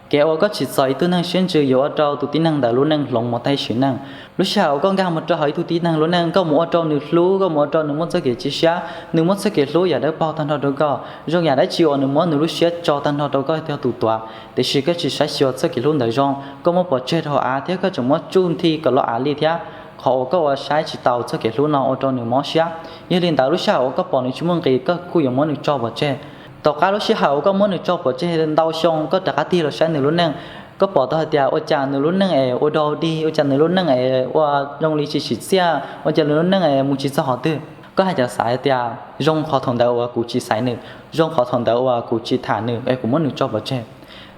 Kev uas koj tsim txom ib tug neeg siab ntsws yuav ua rau tus tib neeg ntawd lub neej hloov mus tag ib sim neej. Lub sij hawm uas koj nkag mus rau hauv ib tug tib neeg lub neej, koj mus ua rau nws hlub, koj mus ua rau nws muaj txoj kev cia siab, nws muaj txoj kev hlub yam dawb paug tag nrho rau koj, zoo yam dab tsi uas nws muab nws lub siab tso tag nrho rau koj yog tus tuav, tiam sis koj tsis saib xyuas txoj kev hlub ntawd zoo, koj muab pov tseg rau hauv av thiab koj tseem muab tsuj nthi kom los av li thiab. Qhov uas koj ua saib tsis taus txoj kev hlub no ua rau nws mob siab. Yog li ntawd lub sij hawm uas koj pom nws tsis muaj nqis koj kuj yuav muab nws tso pov tseg. Tom qab lub sij hawm uas koj muab nws tso pov tseg ntau xyoo koj rov qab tig los saib nws lub neej, koj pom tau hais tias ua cas nws lub neej es ua dog dig, ua cas nws lub neej es ua zoo li tsis tsim txiaj, ua cas nws lub neej es mus tsis txog qhov twg. Koj haj yam xav hais tias zoo qhov thaum ntawd uas kuv tsis xaiv nws, zoo qhov thaum ntawd uas kuv tsis tham nws es kuv muab nws tso pov tseg.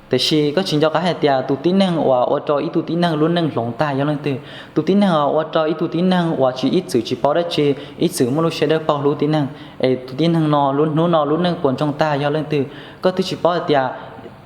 Tiam sis koj tsis nco qab hais tias tus tib neeg uas ua rau ib tug tib neeg lub neej hloov tag yog leej twg. Tus tib neeg uas ua rau ib tug tib neeg uas tsis ib txwm tsis paub dab tsi, ib txwm muaj lub siab dawb paug hlub tib neeg, es tus tib neeg no lub hnub no lub neej puas ntsoog tag yog leej twg. Koj twb tsis paub hais tias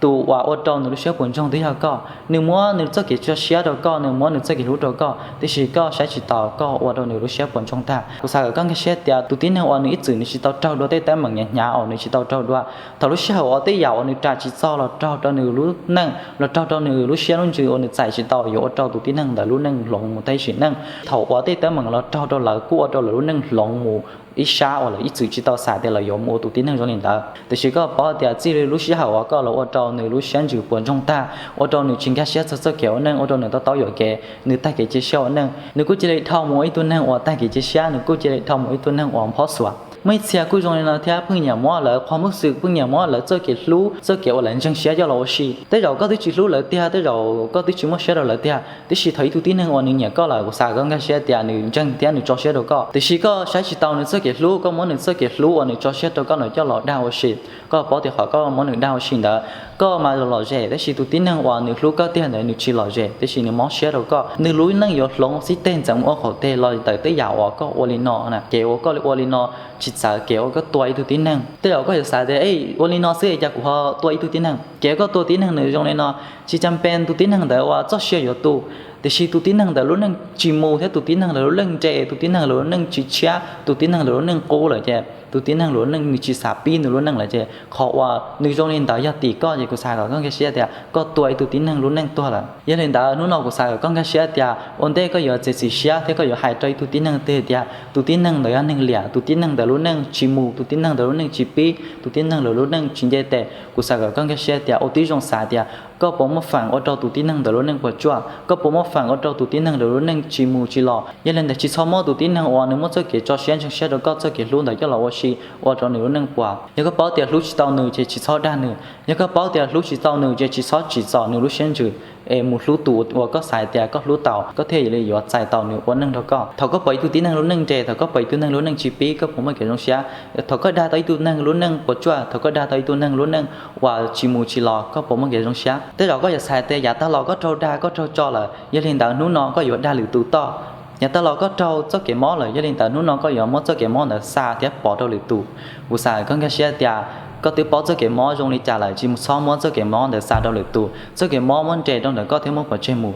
tus uas ua rau nws lub siab puas ntsoog twb yog koj. Nws muab nws txoj kev tso siab rau koj, nws muab nws txoj kev hlub rau koj, tiam sis koj saib tsis taus, koj ua rau nws lub siab puas ntsoog tag. Kuv xav kom koj nkag siab tias tus tib neeg uas nws ib txwm nws tsis tau raug dua tej teeb meem hnyav hnyav uas nws tsis tau raug dua, thaum lub sij hawm uas tej yam uas nws ras tsis txog los raug rau nws lub neej, los raug rau nws lub siab lub ntsws uas nws txais tsis tau yuav ua rau tus tib neeg ntawd lub neej hloov mus tag ib sim neej. Thaum uas tej teeb meem los raug rau lawv kuj ua rau lawv lub neej hloov mus ib sab uas lawv ib txwm tsis tau xav tias lawv yuav mus ua tus tib neeg zoo li ntawd. Tiam sis koj paub tias txij li lub sij hawm uas koj los ua rau nws lub siab ntsws puas ntsoog tag, ua rau nws tsis nkag siab txog txoj kev ua neej, ua rau nws to taub yuam kev, nws tag kev cia siab ua neej, nws kuj cia li dhau mus ua ib tug neeg uas tag kev cia siab, nws kuj cia li dhau mus ua ib tug neeg uas phob xuas. Muaj ib txhia kuj zoo li no thiab, pheej nyiam muab lawv qhov muag xwm, pheej nyiam muab lawv txoj kev hlub, txoj kev uas lawv ntseeg siab coj los ua si. Tej zaum koj twb tsis hlub lawv tiag, tej zaum koj twb tsis muaj siab rau lawv tiag, tiam sis thaum ib tug tib neeg uas nws nyiam koj lawm, kuv xav kom koj nkag siab tias nws ntseeg thiab nws tso siab rau koj. Tiam sis koj saib tsis taus nws txoj kev hlub, koj muab nws txoj kev hlub uas nws tso siab rau koj ntawd coj los dag ua si. Koj paub tias qhov koj muab nws dag ua si ntawd, koj mas lom zem, tiam sis tus tib neeg uas nws hlub koj tiag ntawd nws tsis lom zem, tiam sis nws mob siab rau koj. Nws lub neej yuav hloov xib teg ntxeev ua qhov teg los ntawm tej yam uas koj ua li no na. Kev uas koj ua li no tsis txawv kev uas koj tua ib tug tib neeg. Tej zaum koj yuav xav tias, ua li no xwb es cas kuv ho tua ib tug tib neeg? Kev uas koj tua tib neeg nws zoo li no, tsis tas pes tus tib neeg ntawd uas txoj sia yuav tu, tiam sis tus tib neeg ntawd lub neej tsis mus thiab tus tib neeg ntawd lub neej nres, tus tib neeg ntawd lub neej tsis tshiab, tus tib neeg ntawd lub neej qub lawm ces tus tib neeg ntawd lub neej nws tsis xav pib nws lub neej lawm ces qhov uas nws zoo li ntawd yog tim koj ces kuv xav kom koj nkag siab tias koj tua ib tug tib neeg lub neej tuag lawm. Yog li ntawd hnub no kuv xav kom koj nkag siab tias ua ntej koj yuav txiav txim siab thiab koj yuav hais rau ib tug tib neeg twg tias tus tib neeg ntawd yog neeg liam, tus tib neeg ntawd lub neej tsis mus, tus tib neeg ntawd lub neej tsis pib, tus tib neeg ntawd lub neej tsis nce tes, kuv xav kom koj nkag siab tias ua tib zoo xav tias koj puas muaj feem ua rau tus tib neeg ntawd lub neej puas tsuaj, koj puas muaj feem ua rau tus tib neeg ntawd lub neej tsis mus tsis los. Yog li ntawd tsis txhob muab tus tib neeg uas nws muaj txoj kev tso siab ntseeg siab rau koj txoj kev hlub ntawd coj los ua si ua rau nws lub neej puas. Yog koj paub tias hlub tsis tau nws ces tsis txhob dag nws, yog koj paub tias hlub tsis tau nws ces tsis txhob tsim txom nws lub siab ntsws es mus hlub tus uas koj xav tias koj hlub tau, koj thiaj li yuav txais tau nws ua neej rau koj. Thaum koj pom ib tug tib neeg lub neej nres, thaum koj pom ib tug neeg lub neej tsis pib, koj puas muaj kev zoo siab? Thaum koj dag tau ib tug neeg lub neej puas tsuaj, thaum koj dag tau ib tug neeg lub neej uas tsis mus tsis los, koj puas muaj kev zoo siab? Tej zaum koj yuav xav tias yav tag los koj raug dag koj raug tso lawm, yog li ntawd hnub no koj yuav dag lwm tus toj. Yav tag los koj raug txoj kev mob lawm, yog li ntawd hnub no koj yuav muab txoj kev mob ntawd xa thiab pov rau lwm tus. Kuv xav kom koj nkag siab tias koj twb paub txoj kev mob zoo li cas lawm, tsis txhob muab txoj kev mob ntawd xa rau lwm tus. Txoj kev mob muab nres rau ntawm koj thiab muab pov tseg mus.